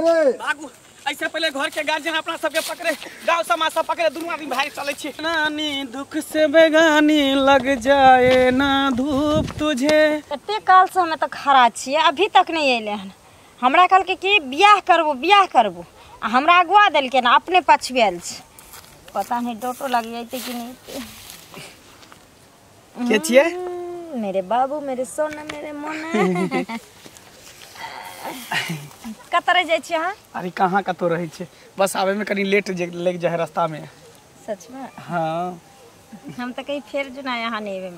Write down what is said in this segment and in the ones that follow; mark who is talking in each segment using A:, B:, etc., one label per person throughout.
A: भागू ऐसे पहले घर के गार्जियन अपना सबके पकड़े, गांव समाज सब पकड़े, दुनू आदमी भाग चले छी। नानी दुख से बेगानी लग जाए ना धूप तुझे।
B: कते काल से हम तऽ खड़ा छियै, अभी तक नहीं अयलै हन। हमरा कहलकै कि बियाह करबो बियाह करबो, आ हमरा अगुआ देलकै ना, अपने पछुआयल छै। पता नहीं डोटो लग जैते कि नहीं।
A: के छियै?
B: मेरे बाबू, मेरे सोना, मेरे मोना। कतऽ रहि जाइ छी अहाँ?
A: अरे कहाँ कतौ रहै छै, बस आबै में कनी लेट लागि जाइ है रास्ता में।
B: सच में?
A: हाँ।
B: हम तऽ कहीं फेर जुना यहाँ नहीं एबै।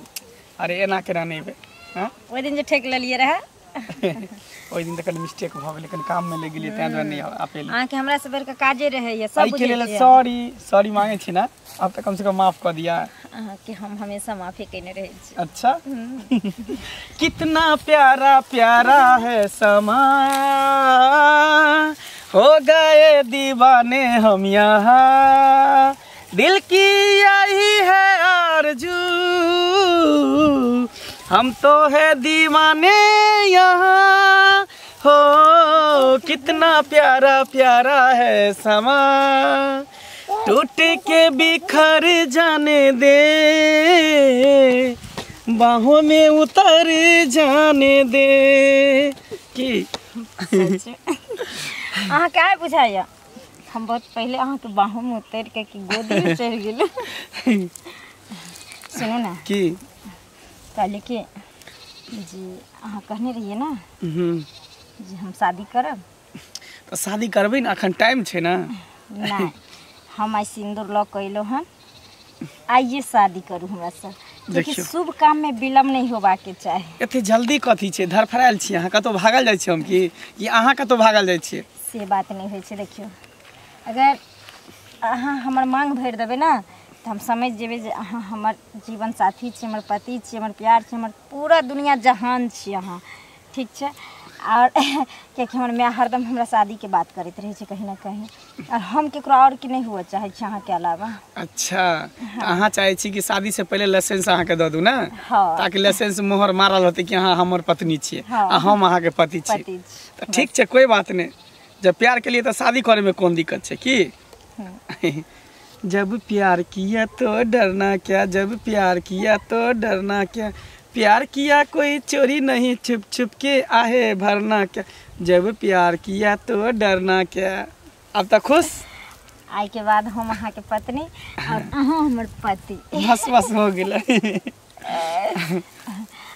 A: अरे एना केना नहीं एबै? हाँ?
B: ओहि दिन जे ठेक लेलियै रहए।
A: ओहि दिन तऽ कनी मिस्टेक भऽ गेलै, कनी काम में लागि गेलियै, ताहि दुआरे नहि आपेली।
B: अहाँके हमरा से बढ़िके काजे रहैया सब
A: बुझै छियै। सॉरी सॉरी मांगै छी ना, आब तऽ कम से कम माफ कऽ दिया।
B: अहाँके हम हमेशा माफी कयने रहै छी।
A: अच्छा। कितना प्यारा प्यारा है समा, हो गए दीवाने हम यहाँ, दिल की यही है आरज़ू, हम तो है दीवाने यहाँ, हो कितना प्यारा प्यारा है समा, टूट के बिखर जाने दे, बाहों में उतर जाने दे। की
B: अहाँ के आइ बुझाइया हम बहुत पहले अहाँ के बाहों में उतर के कि गोदी में चढ़ि गेल। सुनू ना,
A: की
B: कहली कि जी अहाँ कहने रहिए ना जी हम शादी करब।
A: तो शादी करबै ने, अखन टाइम छै ना।
B: नहीं, हम आइ सिंदूर लऽ के अयलहुँ हन, आइए शादी करू हमरा से। देखियो शुभ काम में विलम्ब नहीं होबाक के चाही।
A: एते जल्दी कथी छै, धरफड़ायल छी अहाँ, कतौ भागल जाइ छी हम कि अहाँ कतौ भागल जाइ छियै?
B: से बात नहीं होइ छै। देखियो अगर अहाँ हमर मांग भरि देबै ना तऽ हम समझि जेबै जे अहाँ हमर जीवन साथी छी, हमर पति छी, हमर प्यार छी, हमर पूरा दुनिया जहान छी अहाँ, ठीक छै? और कियाकि हमर माय हरदम हमरा शादीके बात करैत रहै छै कहीं ना कहीं, और हम केकरो और के नहीं हुअ चाहै छी अहाँके अलावा।
A: अच्छा। हाँ। अहाँ चाहै छी कि शादी से पहले लाइसेंस अहाँके दऽ दू ना?
B: हाँ।
A: ताकि लाइसेंस मोहर मारल होतै कि अहाँ हमर पत्नी छियै।
B: हाँ।
A: आ हम अहाँके पति छी। तऽ ठीक छै, कोई बात नहीं, जब प्यार के लिए तऽ शादी करे में कोन दिक्कत छै की? जब प्यार किया तो डरना क्या, जब प्यार किया तो डरना क्या, प्यार किया कोई चोरी नहीं, छुप छुप के आहे भरना क्या, जब प्यार किया तो डरना क्या। अब तक खुश?
B: आइ के बाद हम अहाँ के पत्नी और अहाँ हमर पति।
A: बस बस हो गेलै।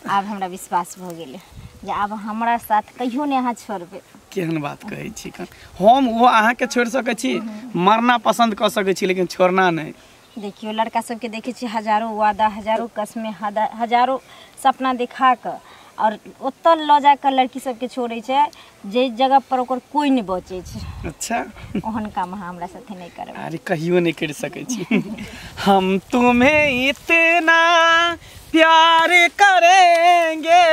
B: आब हमरा विश्वास भऽ गेलै जे आब हमरा साथ कहियो नहि अहाँ छोड़बै।
A: केहन बात कहै छी, हम ओ अहाँके छोड़ि सकै छी, मरना पसन्द कऽ सकै छी, लेकिन छोड़ना नहि।
B: देखियो लड़का सबके देखै छी हजारों वादा, हजारों कसमें, हजारों सपना देखा कऽ और ओतऽ लऽ जा कऽ लड़की सबके छोड़ै छै जे जगह पर ओकर कोई नहि बचै छै।
A: अच्छा।
B: ओहन काम अहाँ हमरा साथे नहि करबै।
A: अरे कहियो नहि करि सकै छी। हम तुम्हें इतना प्यार करेंगे,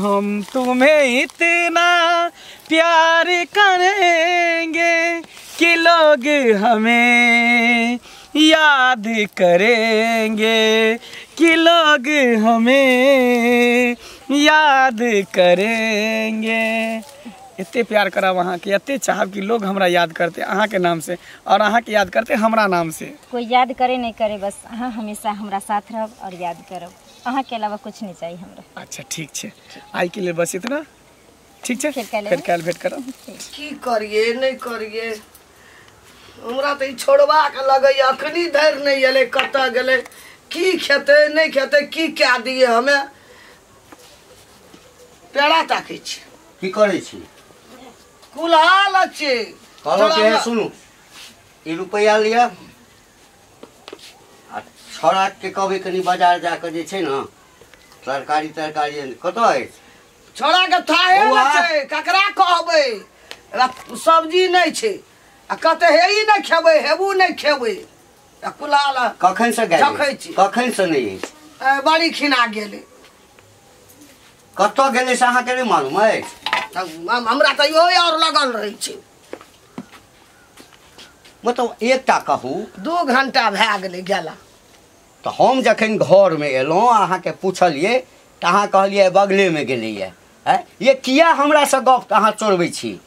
A: हम तुम्हें इतना प्यार करेंगे कि लोग हमें याद करेंगे, कि लोग हमें याद करेंगे। एते प्यार करब अहाँके, एते चाहब कि लोग हमरा याद करते अहाँके नाम से, और अहाँके याद करते हमरा नाम से।
B: कोई याद करे नहीं करे, बस अहाँ हमेशा हमरा साथ रहब और याद करब, अहाँके अलावा कुछ नहीं चाहिए हमरा।
A: अच्छा ठीक छै, आइ के लेल बस इतना, ठीक छै? फेर काल्हि भेट करब।
C: की करिए नहीं करिए, हमरा तऽ ई छोड़बाक लगैया, अखनी धरि नहि एलै, कतऽ गेलै, की खेतै नहि खेतै, की कए दियै। हमे पेड़ा ताकै छी।
D: की करै छी?
C: कुल्हाल छी।
D: कहलहुँ सुनू, ई रुपैआ लिअ आ छौड़ाके कहबै कनि बाजार जाकऽ जे छै ने तरकारी तरकारी कतऽ अछि?
C: छौड़ाके थाहे नहि छै, ककरा कहबै, सब्जी नहि छै आ कहतै हे ई नहि खेबै, हेबू नहि खेबै। कुल्हाल
D: कखन से गेल? कखन से नहि अछि?
C: बड़ी खिना गेलै।
D: कतऽ गेलै से अहाँके नहि मालूम अछि?
C: हमरा तऽ इहो और लगल रहै छै।
D: मतलब एकटा कहू,
C: 2 घंटा भए गेलै गेला।
D: तऽ हम जखन घरमे एलहुँ अहाँके पुछलियै तऽ अहाँ कहलियै बगलेमे गेलैए। ये किया हमरा से गप अहाँ चोरबै छी?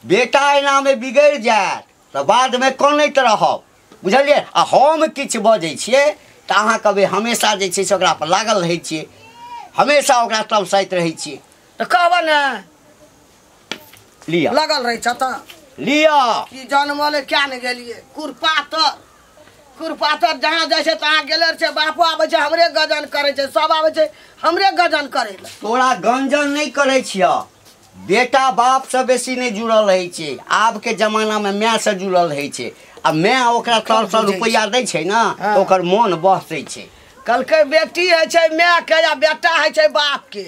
D: बेटा एनामे बिगड़ि जायत तऽ बादमे कनैत रहब बुझलियै। आ हम किछु बजै छियै तऽ अहाँ कहबै हमेशा जे छै से ओकरा पर लागल रहै छियै, हमेशा ओकरा तमसाइत रहै छियै।
C: तऽ कहबऽ ने
D: लिअ
C: लगल रहै छ तऽ
D: लिअ
C: की जनमले क्या ने गेलियै। कुरपातर कुरपातर जहाँ जाइ छै तहाँ गेले छै, बापो आबै छै हमरे गजन करै छै, सब आबै छै हमरे गजन करै लए।
D: तोरा गंजन नहि करै छियह, बेटा बापसँ बेसी नहि जुड़ल रहै छै। आबके जमानामे मायसँ जुड़ल रहै छै, आ माय ओकरा तरसँ रुपैआ दै छै ने तऽ ओकर मोन बहसै छै।
C: कहलकै बेटी होइ छै मायके आ बेटा होइ छै बापके,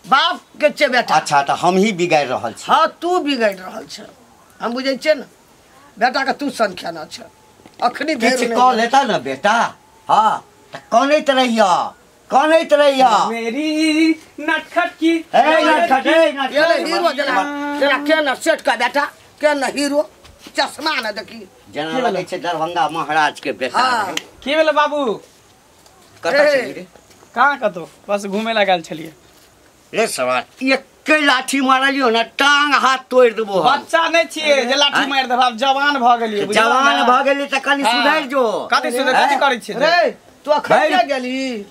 C: बापके छै बेटा।
D: अच्छा तऽ हमही बिगाड़ि रहल छी।
C: हाँ तू बिगाड़ि रहल छ, हम बुझै छियै ने बेटाके तू संख्याना छ। अखनी
D: किछु कऽ लेता ने बेटा, हाँ तऽ कनैत रहियह कनैत रहियह।
A: मेरी नटखट की
D: ए नटखट ए नटखट
C: हीरो जेना जेना के न सेट का बेटा के न हीरो चश्मा न देखी
D: जेना लगै छै दरभंगा महाराज के बेटा।
C: हाँ।
A: की भेलै बाबू?
D: कतऽ छलियै रे?
A: कहाँ कतौ, बस घूमे ला गेल छलियै।
D: रे सवाल एके लाठी मारलियो ने टांग हाथ तोड़ि देबो।
A: बच्चा नहि छियै जे लाठी मारि देबो, आब जवान भऽ गेलियै।
D: जवान भऽ गेलियै तऽ कनि सुधरि जो।
A: कथी सुधरि, कथी करै छियै
C: रे तू? अखन गेली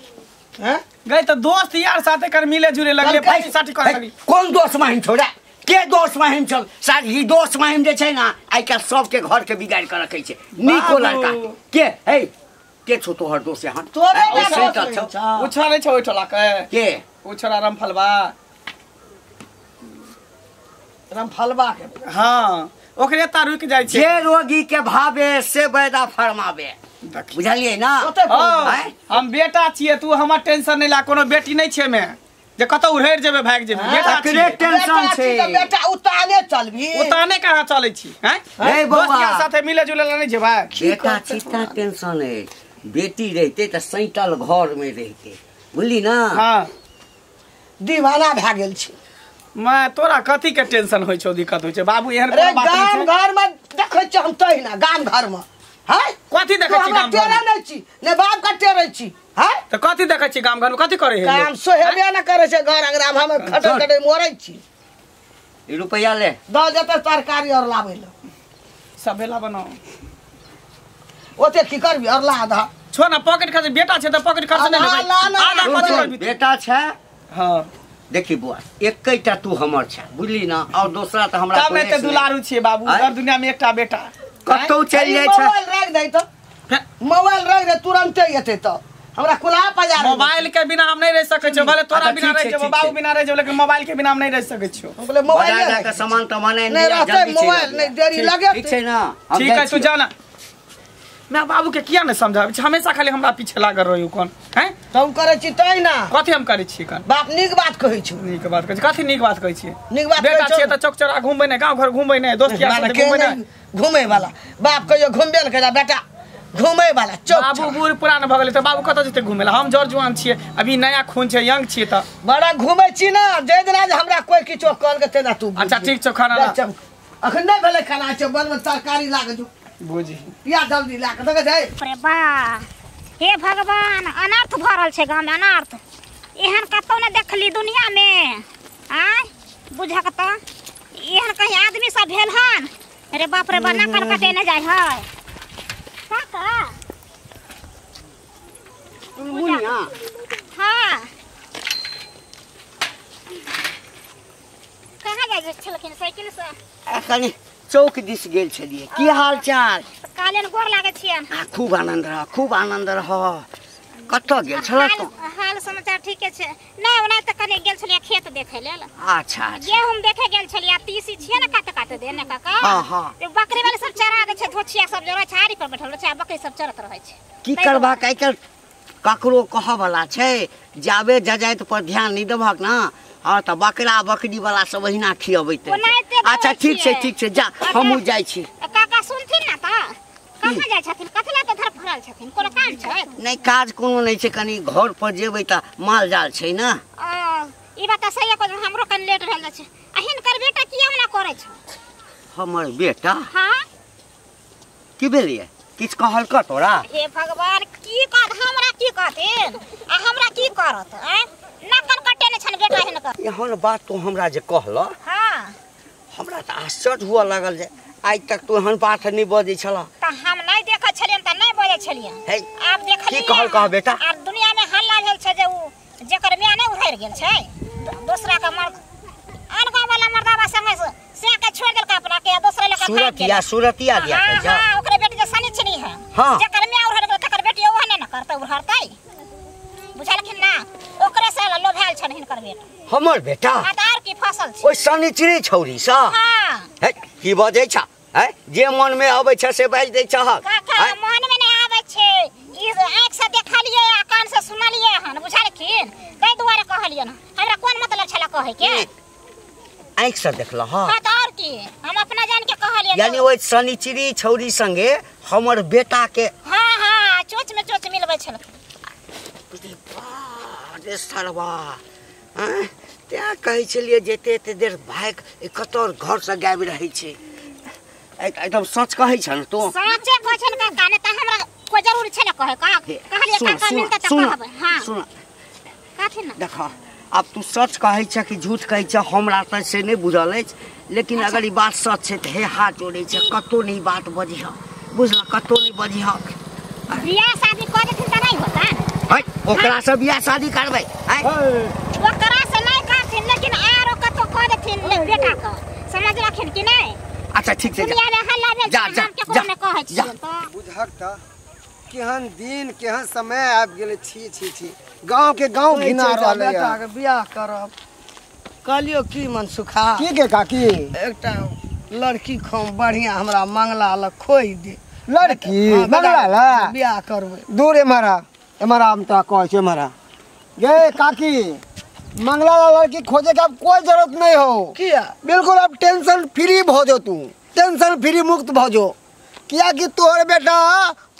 C: हैं
A: गई तऽ दोस्त यार साथे कर मिले जुले लगले पैसा साथी कर लगली।
D: कोन दोस्त महिम छौ रे? के दोस्त महिम छौ सर? ई दोस्त महिम जे छै ने आइ काल्हि सबके घर के बिगाड़ि कऽ रखै छै। नीको लड़का के हे के छौ तोहर दोस्त? यहाँ
C: तोरे
A: ओ छौ नहि छौ ओहि टोला के?
D: के
A: ओ छोरा रामफलबा?
C: रामफलबा के
A: हाँ ओकरे ता रुकि जाइ छै।
D: जे रोगी के भावे से वैदा फरमावे, बुझलियै ना?
A: हम बेटा छियै, तू हमर टेंशन नहि ला। कोनो बेटी नहि छियै मे जे कतौ उड़ैर जेबै भागि जेबै। बेटा
D: छियै टेंशन छै।
C: बेटा उताने चलबी।
A: उताने कहाँ चलै छी हैं? दोस्त यार साथे मिले जुले ला नहि जेबै।
D: बेटा छी ता टेंशन है, बेटी रहिते तऽ सैतल घर में रहिते, बुझली ना?
A: हाँ
C: दीवाना भए गेल छी।
A: मैं तोरा कथी के टेंशन होइ छौ, दिक्कत होइ छै बाबू? एहन कोनो बात नहि छै।
C: गाम घर में देखै छी हम तहिना गाम घर में हैं
A: कथी देखै छी? गाम घर
C: में नहि छी ने बाप के टेरै छी हैं
A: तऽ कथी देखै छी गाम घर में? कथी करै है?
C: काम सोहेबे न करै छै घर अंगना में, हम खटै खटै मरै छी।
D: ई रुपैआ ले
C: दऽ जेतै तरकारी और लाबै ले
A: सबेला बनाओ।
C: ओते की करबी? और ला आधा
A: छो ना पॉकेट खर्च। बेटा छै तऽ पॉकेट खर्च नहि लेबै, आधा कथी करबी?
D: बेटा छै
A: हाँ
D: देखी बुआ एकेटा तू हमर छै, बुझली ना? और दोसरा तऽ हमरा
A: तब एते दुलारू छियै बाबू, हर दुनिया में एकटा बेटा
D: कतौ चलि जाइ छै।
C: मोबाइल राखि दै तऽ, मोबाइल राखि दे तुरंते एतै तऽ हमरा कुल्हा पजार।
A: मोबाइल के बिना हम नहीं रह सकै छियै, भले तोरा बिना रह जेबो बाबू बिना रह जेबो, लेकिन मोबाइल के बिना हम नहीं रह सकै छियो।
C: हम बोले मोबाइल
D: के सामान तमान
C: नहीं रहतै, मोबाइल नहीं देरी लगे।
D: ठीक छै ना?
A: ठीक है तू जा ना। मैं बाबू के किया नहीं समझाबै छी, हमेशा खाली हमरा पीछे लागल रहै कोन हैं?
C: हम करै छी तै ना।
A: कथी हम करै छी कन?
C: बाप नीक बात कहै छी।
A: नीक बात कहै छी? कथी नीक बात कहै छी?
C: नीक बात
A: बेटा छियै तऽ चौक चौरा घुमबै नै, गांव घर घुमबै नै, दोस्त यार साथे घुमबै नै।
C: घुमै वाला बाप कहियो घुमबे नै करै बेटा, घुमै वाला चौक।
A: बाबू बूढ़ पुरान भऽ गेलै तऽ बाबू कतऽ जेतै घुमै ला? हम जर जुआन छियै, अभी नया खून छै, यंग छियै तऽ
C: बड़ा घुमै छी ना। जे दिना जे हमरा कोइ किछो कहलकै तेना तू।
A: अच्छा ठीक छौ, खाना ला।
C: अखन नहि भेलै खाना, छै बनमे तरकारी लागै छौ
A: बुझी
C: या जल्दी ला के देखै छै।
B: अरे बा हे भगवान, अनर्थ भऽ रहल छै गाँवमे, अनर्थ एहन कतौ नहि देखली दुनियामे। आँय बुझक तऽ एहन कहीं आदमी सब भेल हन। अरे बाप रे बा, नाकन कटेने जाइ है काका।
D: मुनिया
B: हाँ कहाँ जाइ छलखिन साइकिल से?
D: कनि चौक दिस गेल छलियै। की हाल चाल?
B: काल्हि गोर लागै छियनि।
D: आ खूब आनंद रह, खूब आनंद रह। कतऽ गेल छल तू?
B: हाल समाचार ठीके छै। नहि ओना तऽ कनि गेल छलियै खेत देखै लेल।
D: अच्छा अच्छा
B: गेहूँ देखे गेल छलियै। तीसी छियै ने काटे काटे दे ने काका।
D: हाँ हाँ
B: बकरी वाले सब चरा दै छै, धोछिया सब जरै छै, आरी पर बैठल रहै छै आ बकरी सब चरत रहै छै।
D: की करबाक आइ काल्हि ककरो कहऽ वाला छै, जाबे जजाइत पर ध्यान नहि देबहक ना हाँ तऽ बकरा बकरी वाला सब अहिना खियबैत रहै छै। अच्छा ठीक छै ठीक छै, जा हमहूँ जाइ छी।
B: काका सुनथिन ना तऽ कहाँ जाइ छथिन? कथी लए तऽ धरफड़ल छथिन? कोनो काम छै?
D: नहि काज कोनो नहि छै, कनि घर पर जेबै तऽ माल जाल छै ना।
B: ई बात तऽ सही कहलहुँ, हमरो कनि लेट भेल जाइ छै। आ हिनकर बेटा किया मना करै छै?
D: हमर बेटा?
B: हाँ
D: की भेलियै? किछु कहलकऽ तोरा?
B: हे भगवान की कहत हमरा, की कहथिन आ हमरा की करत? आँय नाकन कटेने छनि बेटा हिनकर।
D: एहन बात तू हमरा जे कहलऽ
B: हाँ
D: हमरा तऽ आश्चर्य हुअ लागल जे आइ तक तू एहन बात नहि बजै छलह।
B: तऽ हम नहि देखै छलियन तऽ नहि बजै छलियन। आब देखलियै
D: की कहल कह बेटा?
B: आर दुनिया में हल्ला भेल छै जे उ जेकर माय नहि उधरि गेल छै दोसरा के मर्द आन गाँव वाला मर्दाबा संगे से के छोड़ देलक अपना के दोसरा लके
D: सूरतिया सूरतिया दिया
B: हां हां ओकरे बेटी के सनिचनी है। जेकर माय उधरि गेल तकर बेटी ओह ने न करतै उधरतै बुझलखिन ना। ओकरे से लोभायल छन हिनकर बेटा।
D: हमर बेटा
B: हां त आर की फसल छै
D: ओइ सनिचरी छौरी सँ।
B: हां
D: हे की बजै छ? हैं जे मन में आबै छै से बाजि दै छहक।
B: काका मन में नहि आबै छै, ई आँखि से देखलियै आ कान से सुनलियै हन बुझलखिन, ताहि दुआरे कहलियन। हमरा कोन मतलब छला कहै के?
D: आँखि से देखलह?
B: हां त और की, हम अपना जान के कहलियै।
D: यानी ओइ सनिचरी छौरी संगे हमर बेटा के
B: हां हां चोच में चोच मिलबै छल।
D: रे सरवा हैं तें कहै छलियै जे एते एते देर भाइक कतौ घर से गाबि रहै छै। एकदम सच कहै छ न तू?
B: सचे कहै छ न काका, नहि त हमरा कोइ जरूरी छै न कहै का। कहलियै काका मिलतै त कहबै। हां
D: सुन
B: काथी न
D: देख, आब तू सच कहै छ कि झूठ कहै छ हमरा त से नहि बुझल अछि, लेकिन अगर ई बात सच छै त हे हाथ जोड़ै छ कतौ नहि बात बजिह, बुझल? कतौ नहि बजिह।
B: बियाह शादी कऽ देथिन त नहि होता?
D: है ओकरा से बियाह शादी करबै? हैं
B: ओकरा से नहि करथिन, लेकिन आरो कतौ कऽ देथिन बेटा के, समझलखिन कि नहि?
D: अच्छा ठीक छै,
B: दुनिया में हल्ला भेल
D: जा जा
B: हम केकरो नहि कहै छियै त।
E: बुझहक त केहन दिन केहन समय आबि गेलै। छी छी छी गांव के गांव घिना रहलै।
C: बेटा के बियाह करब कहलियो की मन सुखा
E: की के काकी?
C: एकटा लड़की खम बढ़िया हमरा मंगला ल खोइ दे।
E: लड़की मंगला ल
C: बियाह करबै?
E: दूर एमहरा एमहरा हम तोरा कहै छियौ एमहरा। गे काकी मंगला ला लड़की खोजे के अब कोई जरूरत नहीं हो।
C: किया?
E: बिल्कुल अब टेंशन फ्री भ जो, तू टेंशन फ्री मुक्त भ जो। किया कि तोहर बेटा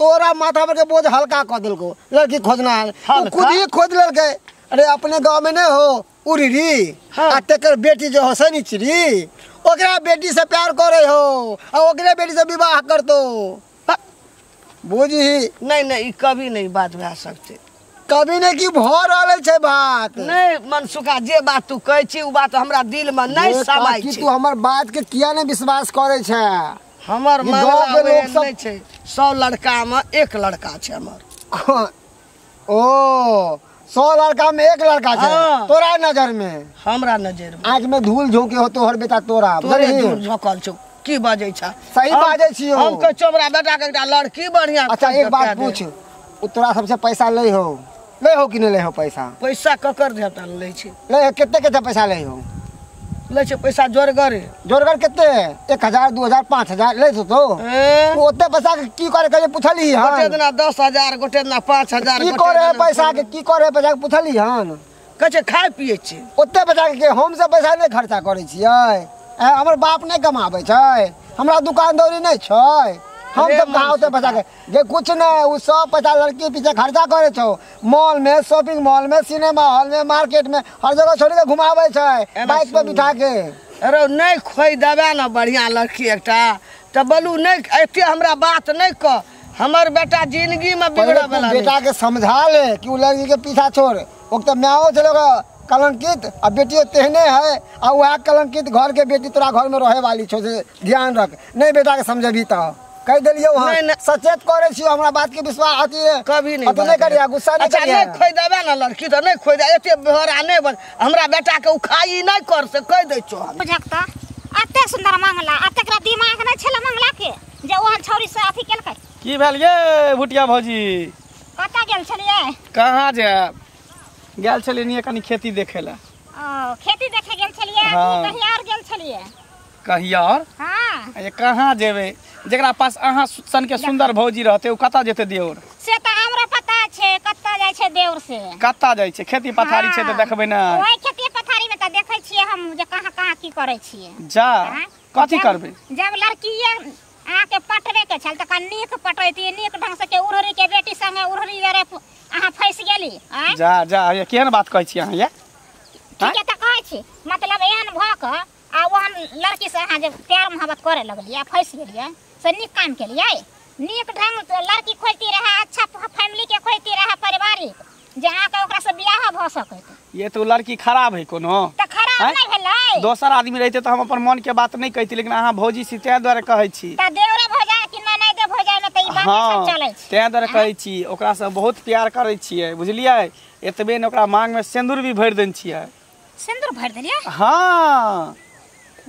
E: तोरा माथा पर के बोझ हल्का कर देलको। लड़की खोजना है तू खुद ही खोज लेलकै। अरे अपने गांव में नहीं हो उरी
C: हाँ।
E: आ तेकर बेटी जो हो सनिचरी ओकरा बेटी से प्यार करे हो आ ओकरे बेटी से विवाह करतो। बुझी
C: नहीं नहीं कभी नहीं बात भए सकते।
E: कभी नहीं की भ रहल छै बात।
C: नहीं मनसुखा जे बात तू कहै छी उ बात हमरा दिल में नहीं समाय
E: छै।
C: छै
E: तू हमर बात के किया नहीं विश्वास करे छै?
C: हमर
E: गांव के लोग सब
C: नहीं छै, 100 लड़का में एक लड़का छै हमर।
E: ओ 100 लड़का में एक लड़का छै।
C: हाँ।
E: तोरा नजर में?
C: हमरा नजर में
E: आँख में धूल झोंके हो तोहर बेटा तोरा
C: तोरे धूल झोंकल छौ। की बाजै छ?
E: सही बाजै छियौ।
C: हम कहै छियौ हमरा बेटा के एकटा लड़की बढ़िया।
E: अच्छा एक बात पूछ, उ तोरा सबसे पैसा लै हो? लै हो कि नहीं लै हो पैसा?
C: पैसा ककर देता लै छै?
E: लै हो। कते कते पैसा लै हो?
C: लै छै पैसा जोरगर।
E: जोरगर कते? 1000 2000 5000 लै छौ तो? ओते पैसा के की करे कहे पुछली हन?
C: गोटे दिना 10000 गोटे दिना 5000
E: की करे पैसा के? की करे पैसा के पुछली हन?
C: कहै छै खाय पियै छी।
E: ओते पैसा के हम सब पैसा नहीं खर्चा करै छियै। हमर बाप नहीं कमाबै छै, हमरा दुकान दौरी नहीं छै, हम सब कहाँ ओते पैसा के जे कुछ नहीं। उ सब पैसा लड़की पीछे खर्चा करे छौ। मॉल में, शॉपिंग मॉल में, सिनेमा हॉल में, मार्केट में हर जगह छोड़ के घुमाबै छै बाइक पर बिठा के।
C: अरे नहीं खोइ देबै न बढ़िया लड़की एकटा त बोलू नहीं एते हमरा बात नहीं कह। हमर बेटा जिंदगी में बिगड़े वाला।
E: बेटा के समझा ले कि उ लड़की के पीछा छोड़। ओ त माओ छल कलंकित आ बेटियो तेहने है आ वह कलंकित घर के बेटी तोरा घर में रहे वाली छौ, से ध्यान रख। नहीं बेटा के समझबी त कह देलियौ हन, सचेत करे छियौ। हमरा बात के विश्वास अथी
C: कभी नहीं
E: अथी नहीं करिया, गुस्सा नहीं
C: अच्छा
E: करिया।
C: नहीं खोइ देबै न लड़की त नहीं खोइ दे, एते बेहरा नहीं बन हमरा बेटा के उ खाई नहीं कर से कह दै छौ।
B: बुझक त एते सुंदर मंगला, एते दिमाग नहीं छल मंगला के जे ओहन छौरी से अथी केलकै।
A: की भेल ये भुटिया भौजी?
B: कतऽ गेल छलियै?
A: कहाँ जायब, गेल छलियै कनी खेती देखे ला।
B: ओ खेती देखे गेल छलियै? कहीं और गेल छलियै?
A: कहीं और?
B: हां।
A: ये कहाँ जेबै जेकरा पास अहाँ सन के सुंदर भौजी रहते उ कतऽ जेतै देउर?
B: से त हमरा पता छै कतऽ जाइ छै देउर से।
A: कतऽ जाइ छै? खेती पथारी छै त देखबै ना।
B: ओइ खेती पथारी में त देखै छियै हम जे कहाँ कहाँ की करै छियै।
A: जा कथी करबै?
B: जब लड़की अहाँ के पटवे के छल त नीक पटैती, नीक ढंग से के उड़हरी के बेटी संगे उड़हरी रे अहाँ फंस गेली।
A: जा जा ये केहन बात कहै छी अहाँ? ये
B: ठीके त कहै छी। मतलब एहन भ क आ ओहन लड़की से अहाँ जे प्यार मोहब्बत करे लगलियै फंस गेलियै से नीक काम केलियै? नीक ढंग लड़की खोजती रहे, अच्छा फैमिली के खोजती रहे, पारिवारिक, जे अहाँ के ओकरा से बियाह भ सकैत।
A: ये तो लड़की खराब है कोनो?
B: त खराब आब नहि भेलै।
A: दोसर आदमी रहिते तऽ हम अपन मन के बात नहि कहिती, लेकिन अहाँ भौजी छी ताहि दुआरे कहै छी।
B: तऽ देवरे भऽ जाय कि ननैदे भऽ जाय ने तऽ ई बात सब चलै छै।
A: ताहि दुआरे कहै छी ओकरासँ बहुत प्यार करै छियै, बुझलियै? एतबे ने ओकरा मांग में सिंदूर भी भरि देने छियै।
B: सिंदूर भरि देलियै?
A: हाँ,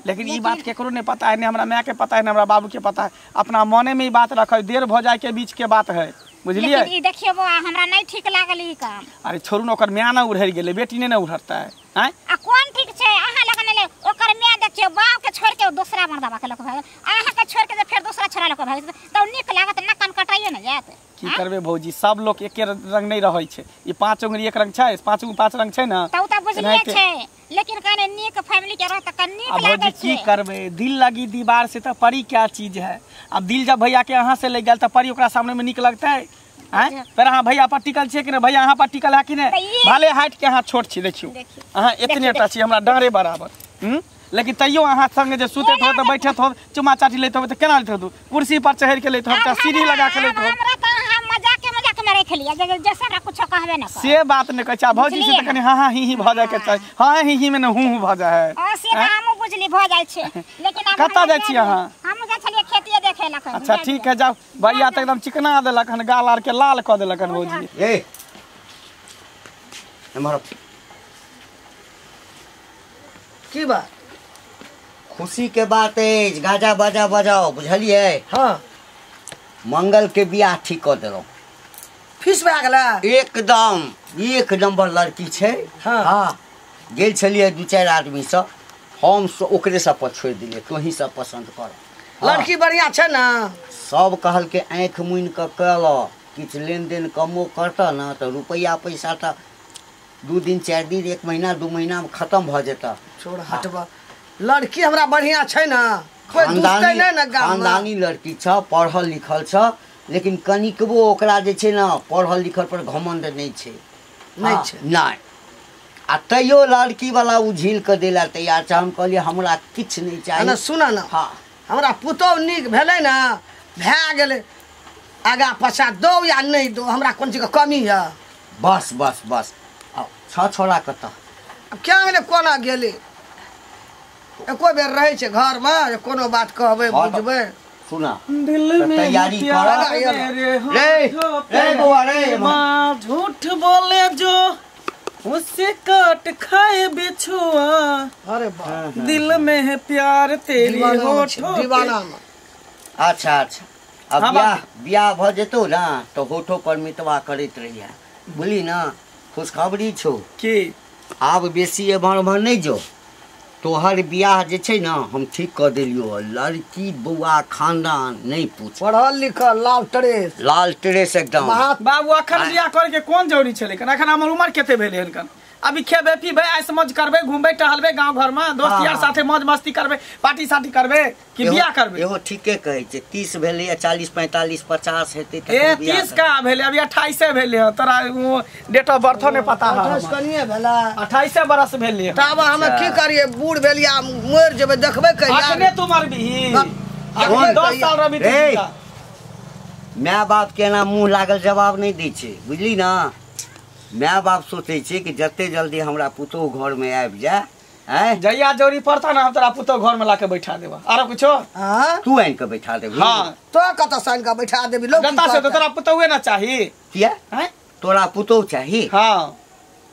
A: लेकिन ई बात केकरो नहीं पता है, नहीं हमरा माय के पता है, नहीं हमरा बाबू के पता है। अपना मने में ई बात रखै, देर भऽ जाय के बीच के बात है, बुझलियै?
B: लेकिन ई देखियौ बौआ, हमरा नहीं ठीक लागल ई काम।
A: अरे छोड़ू ने, ओकर माय ना उड़हरि गेलै, बेटी नहीं ने उड़हरतै। आँय
B: आ कोन ठीक छै अहाँ लगन ले ओकर माय देखियौ बाप के छोड़ के दोसरा मर्दबा के लक भाग, अहाँ के छोड़ के जे फेर दोसरा छोरा लक भाग त नीक लागत ना, कान कटाइए ने जायत।
A: की करबै भौजी, सब लोग एके रंग नहीं रहै छै। ई पांच उंगली एक रंग छै, पांच उंगली पांच रंग छै ना,
B: त उ त बुझलिए छै, लेकिन कने नीक फैमिली के रह त कने नीक लागै
A: छै। की करबै, दिल लगी दीवार से त परी क्या चीज है। अब दिल जब भैया के अहाँ से लग गेल त परी ओकरा सामने में नीक लगतै? आँय पर अहाँ भैया पर टिकल छियै कि नहि? भैया अहाँ पर टिकल है कि नहि? भले हाइट के अहाँ छोट छी, देखियौ अहाँ एतने टा छी, हमरा डाँरे बराबर, लेकिन तैयो अहाँ संगे जे सुतैत हो त बैठत हो, चुमा चाटी लैत हो त केना लैत हो? कुर्सी पर चढ़ि के लैत हो त सीढ़ी लगा के लैत हो।
B: हमरा त अहाँ मजाक के मजाक में राखि लिअ, जैसे हमरा कुछो कहबे न कर,
A: से बात नहि कहै छै। भौजी से त कनि हाँ हाँ ही ही भऽ जाय के चाही, हाँ ही ही में न हूँ हूँ भऽ जाइ है।
B: हां से त हमहूँ बुझली भऽ जाइ छै। लेकिन
A: कतऽ जाइ छी अहाँ?
B: हम जाइ छलियै खेतिए देखै लए।
A: अच्छा ठीक है, जाउ। भैया त एकदम चिकना देलक हन, गाल आर के लाल कऽ देलक हन भौजी।
D: ए एम्हर
C: की बात?
D: खुशी के बात अछि, गाजा बाजा बजाओ, बुझलियै?
C: हाँ,
D: मंगल के बियाह ठीक कऽ देलहुँ।
C: फीस भए गेलै?
D: एकदम एक नंबर लड़की छै।
C: हाँ
D: हाँ, गेल छलियै दू चारि आदमीसँ, हम ओकरे सब पर छोड़ि देलियै, तोही सब पसन्द कर।
C: लड़की बढ़िआँ छै ने?
D: सब कहलकै आँखि मुनि कऽ कऽ किछु लेनदेन कमो करतऽ ने तऽ रुपैआ पैसा तऽ 2 दिन 4 दिन 1 महीना 2 महीनामे खतम भऽ जेतऽ।
C: छोड़ हटबऽ, लड़की हमरा बढ़िआँ छै ने, कोई दुखतै नहि ने गाममे।
D: खानदानी लड़की छ, पढ़ल लिखल छ, लेकिन कनिकबो ओकरा जे छै ने पढ़ल लिखल पर घमंड नहि छै।
C: नहि छै?
D: नहि। आ तैयो लड़कीवला ओ झील कऽ दै लए तैयार छै। हम कहलियै हमरा किछु नहि चाही।
C: सुन ने,
D: हाँ
C: हमरा पुतोहु नीक भेलै ने, भए गेलै, आगाँ पाछाँ दौ या नहि दौ, हमरा कोन चीजके कमी यऽ?
D: बस बस बस। छ छोड़ा कतऽ?
C: आब क्या गेलै, कोना गेलै? एको बेर रहै छै घरमे जे कोनो बात कहबै बुझबै।
D: सुना
A: दिल में
D: तैयारी कर रे रे बौआ रे,
A: झूठ बोले जो उससे काट खाए बिछुआ।
C: अरे बाप,
A: दिल में है प्यार तेरी होठों
C: दीवाना में।
D: अच्छा अच्छा, अब बियाह बियाह भऽ जेतौ ना तऽ होठो पर मितवा करैत रहिए, बुझली ना? खुशखबरी छौ
A: की
D: आब बेसी एम्हर ओम्हर नहि जो, तोहर बियाह जे छै ना हम ठीक कऽ देलियौ। लड़की बौआ खानदान नहि पूछ,
C: पढ़ल लिखल, लाल ड्रेस,
D: लाल ड्रेस एकदम।
A: बाबू अखन बियाह करे के कोन जरूरी छलै? अखन हमर उमर कते भेलै हन? अभी खेबै पीबै ऐश मौज करबै, घूमबै टहलबै गाँव घर में, दोस्त यार साथे मौज मस्ती करबै, पार्टी साटी करबै कि बियाह करबै?
D: एहो ठीके कहै छै, 30 भेलै 40 45 50 हेतै।
A: ए 30 का भेलै, अभी 28 भेलै हन। तोरा डेट ऑफ बर्थो नहि पता है?
C: 28 कनिए भेलै,
A: 28 बरस भेलै।
C: तब हम की करियै, बूढ़ भेलियै, मरि जेबै, देखबै कहिया?
A: अखने तू मरबिही, अखने 10 साल रहबी तू।
D: My बाप के एना मुँह लागल जवाब नहि दै छै, बुझली ना? My बाप सोचै छै कि जते जल्दी हमरा पुतोहु घरमे आबि जाय। आँय
A: जहिया जरूरी पड़ता ना हम तोरा पुतोहु घरमे ला के बैठा देबा। आरो कुछो?
C: हाँ
D: तू आनि के बैठा देबी?
A: हाँ
C: तो कतऽ से आनि के बैठा देबी? लोग
A: कतऽ से? तोरा पुतोहुए ना चाही?
D: किया?
A: आँय
D: तोरा पुतोहु चाही?
A: हाँ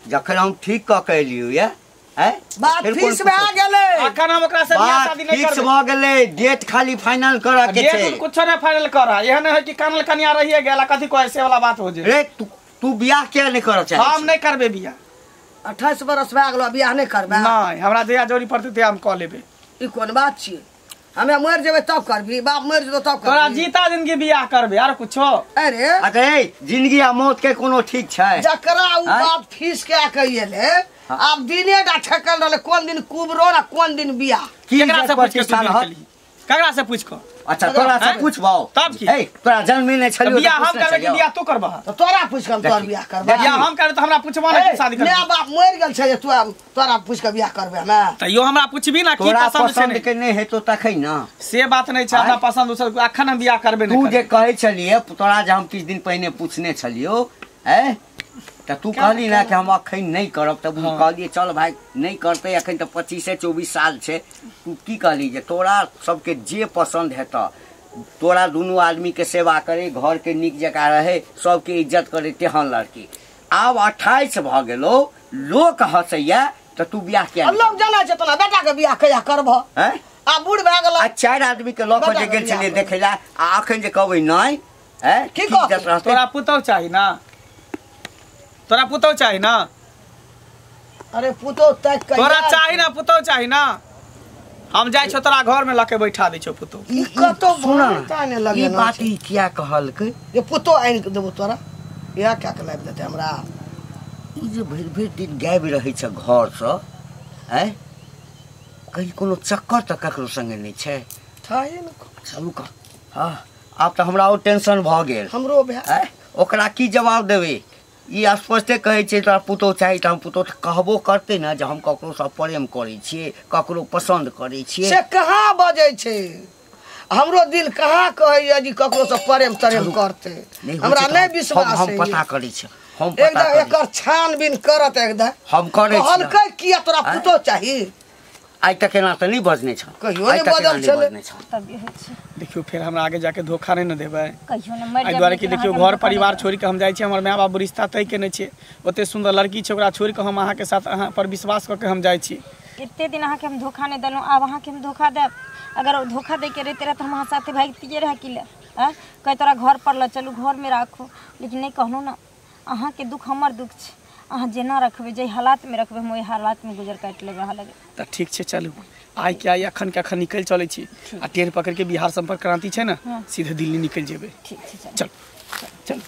D: जखन हम ठीक कऽ के एलियौ या
C: बात फिक्स भए गेलै,
A: अखन हम ओकरा से बियाह शादी नहि करबै।
D: फिक्स भऽ गेलै, डेट खाली फाइनल करऽ के छै।
A: डेट कुछो नहि फाइनल करऽ, एहन है कि कानल कनिया रहिए गेल, कथी कहै से वाला बात हो जे।
D: रे तू बियाह किया नहि करऽ चाहै?
A: हम नहि करबै बियाह।
C: 28 बरस भए गेलो, बियाह नहि करबै?
A: नहि, हमरा जहिया जरूरी पड़तै तहिया हम कऽ लेबै।
C: ई कोन बात छियै? हमे मरि जेबै तब करबी, बाप मरि जेतौ तब करबी?
A: तोरा जीता जिंदगी बियाह करबै, आर कुछो?
C: अरे
D: अरे जिंदगी आ मौत के कोनो ठीक छै?
C: जकरा उ बात फीस के कहिएले, आब दिने टा ठकल रहलै, कोन दिन कुबरो ना कोन दिन बियाह।
A: केकरा से पूछ के केकरा से पूछ कऽ?
D: अच्छा तोरा से पूछबौ
A: तब की?
D: ए तोरा जन्म नहि छलियौ
A: बियाह हम करबै कि बियाह तू करबह?
C: त तोरा पूछ के हम तोर बियाह करबै।
A: बियाह हम करबै त हमरा पूछबो ना कि शादी करबै?
C: My बाप मरि गेल छै जे तू तोरा पूछ के बियाह करबै हमे?
A: तैयो हमरा पूछबी ना की पसंद छै?
D: पसंद के नहि हेतौ तखै ना,
A: से बात नहि छै। हमरा पसंद उसब अखन हम बियाह करबै
D: नहि। तू जे कहै छलियै तोरा जे हम किछु दिन पहिने पूछने छलियौ, ए तऽ तू कहली ना कि हम अखन नहि करब, तब हम कहलियै चल भाइ नहि करतै अखन, तऽ 25-24 साल छै। तू की कहली जे तोरा सबके जे पसन्द हेतऽ, तोरा दुनू आदमी के सेवा करे, घर के नीक जकाँ रहे, सबके इज्जत करे तेहन लड़की। आब 28 भऽ गेलो, लोक हँसैया तऽ तू बियाह किया?
C: लोक जानै छै तोरा बेटा के बियाह कहिया करबह?
D: हैं?
C: आ बूढ़ भए गेल।
D: आ 4 आदमी के लऽ कऽ जे गेल छलियै देखै लए, आ अखन जे कहबै नहि, हैं?
C: की कहबै?
A: तोरा पुतहु चाही ना? तोरा पुतहु चाही ना?
C: अरे पुतहु ताकि कऽ
A: तोरा चाही ना, पुतहु चाही ना? हम जाइ छौ तोरा घर में लके बैठा दै छौ पुतहु।
C: ई कतौ भांटा ने लगे
D: ई बात ई किया कहलकै
C: जे पुतहु आनि के देबौ तोरा? इएह क्या के लाबि देतै हमरा?
D: ई जे भरि भरि दिन गायब रहै छै घरसँ, आँय, कहीं कोनो चक्कर तऽ ककरो संगे नहि छै?
C: थाहे ने।
D: चलू कह। हँ, आब तऽ हमरा ओ टेंशन भऽ गेल।
C: हमरो भए।
D: आँय, ओकरा की जवाब देबै? ई स्पष्टे कहै छै तोरा पुतहु चाही, तऽ हम पुतहु तऽ कहबो करतै ने जे हम ककरोसँ प्रेम करै छियै, ककरो पसन्द करै छियै।
C: से कहाँ बजै छै? हमरो दिल कहाँ कहैया जे ककरोसँ प्रेम तरेम करतै? हमरा नहि विश्वास।
D: हम पता करै छियै, हम
C: एकदम एकर छानबीन करत एकदम।
D: हम करै छियै।
C: कहलकै किया तोरा पुतहु चाही?
D: आइ तक एना तऽ नहि बजने छौ,
C: कहियो नहि बजल छलै।
A: देखियौ फेर हमरा आगे जाके धोखा नहि ने देबै,
B: कहियो नहि। मरि
A: एहि दुआरे कि देखियौ घर परिवार छोड़ि कऽ हम जाइ छी, हमर माय बाप रिश्ता तय केने छै, ओते सुन्दर लड़की छै, ओकरा छोड़ि कऽ हम अहाँके साथ अहाँ पर विश्वास कऽ के हम जाइ छी।
B: एते दिन अहाँके हम धोखा नहि देलहुँ, आब अहाँके हम धोखा देब? अगर धोखा दैके रहिते रहए तऽ हम अहाँ साथे भागितियै रहए कि ले? आँय, कहै तोरा घर पर लऽ चलू, घरमे राखू, लेकिन नहि कहलहुँ ने। अहाँके दुख हमर दुख छै, अहाँ जेना रखबै, जाहि हालातमे रखबै, हम ओहि हालातमे गुजर काटि लेबै अहाँ लगे।
A: तऽ ठीक छै, चलू आइ के आइ अखन के अखन निकलि चलै छी, आ ट्रेन पकड़ि के बिहार संपर्क क्रांति छै ने, सीधे दिल्ली निकलि जेबै।
B: ठीक छै,
A: चल चल।